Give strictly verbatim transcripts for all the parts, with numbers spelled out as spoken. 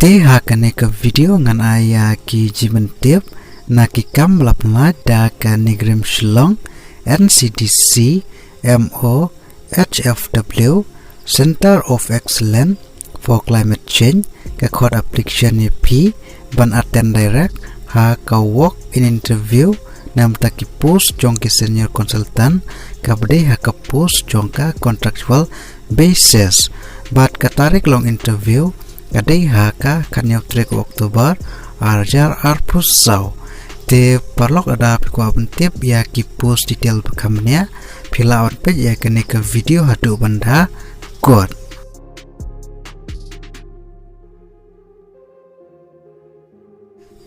Te ha kane ka video ngan ai ïa ki jingpyntip na ki kam ba la pynlait da ka NEIGRIHMS Shillong, N C D C, M O, H F W, Centre of Excellence for Climate Change, ka khot application ïa phi ban attend direct ha ka walk-in interview namar ki post jong ki senior consultant, kaba dei ha ka post jong ka contractual basis. Bad ka tarik long interview ka dei ha ka khatñiew tarik October, ar hajar arphew saw. Te paralok, lada phi kwah ban tip ïa ki post detail ba kham bniah, phi lah ban peit ïa kane ka video haduh ban da kut.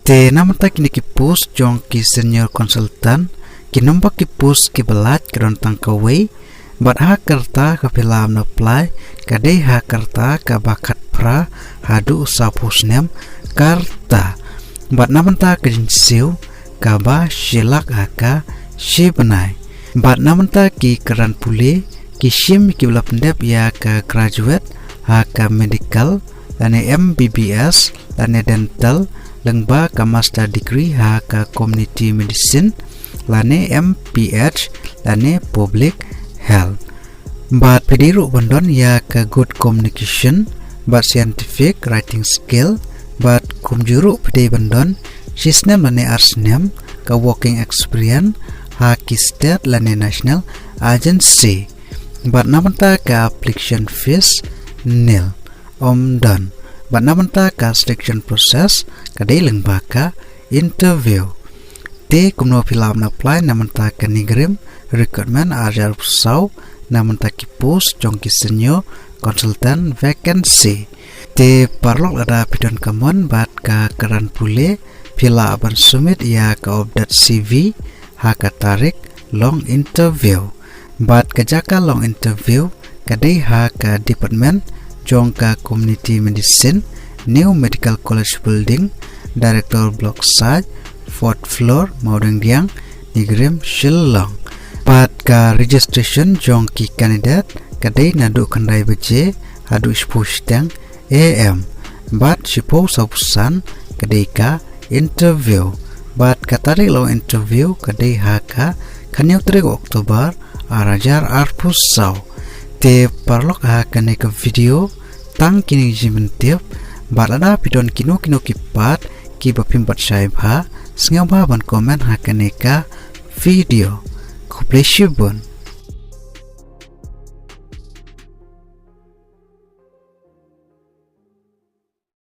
Te namar kine ki post jong ki senior consultant, ki number ki post kiba lait ka don tang kawei, bad ha ka rta kaba phi lah ban apply ka dei ha ka rta kaba khatphra haduh sawphew snem ka rta. Bad namar ka jingsiew kaba shi lak ha ka shi bnai. Bad namar ki kyrdan pule, ki shim kiba la pyndep ïa ka graduate ha ka medical, lane M B B S, lane dental, lyngba ka master degree ha ka community medicine, lane M P H, lane public health. Bad phi dei ruh ban don ïa ka good communication bad scientific writing skill, bad kumjuh ruh phi dei ban don shisnem lane arsnem ka working experience ha ki state lane national agency. Bad namar ka application fees nil, ym don. Bad namar ka selection process ka dei lyngba ka interview. Te kumno phi lah ban apply namar ka NEIGRIHMS recruitment ar hajar arphew saw, namar ki post jong ki senior consultant vacancy. Te paralok, lada phi don ka mon bad ka kyrdan pule, phi lah ban submit ïa ka updated C V ha ka tarik long interview. Bad ka jaka long interview ka dei ha ka department jong ka community medicine, New Medical College Building, Director Block six, fourth floor, Mawdengdiang, NEIGRIHMS Shillong. Bad ka registration jong ki candidate ka dei naduh khyndai baje haduh shiphew shiteng A M. Bad shiphew sawphew san ka dei ka interview. Bad ka tarik long interview ka dei ha ka khatñiew tarik October, ar hajar arphew saw. Te paralok, ha kane ka video tang kine ki jingpyntip. Bad lada phi don kino kino ki pat kiba phim pat shai bha, sngewbha ban comment ha kane ka video. Khublei shibun.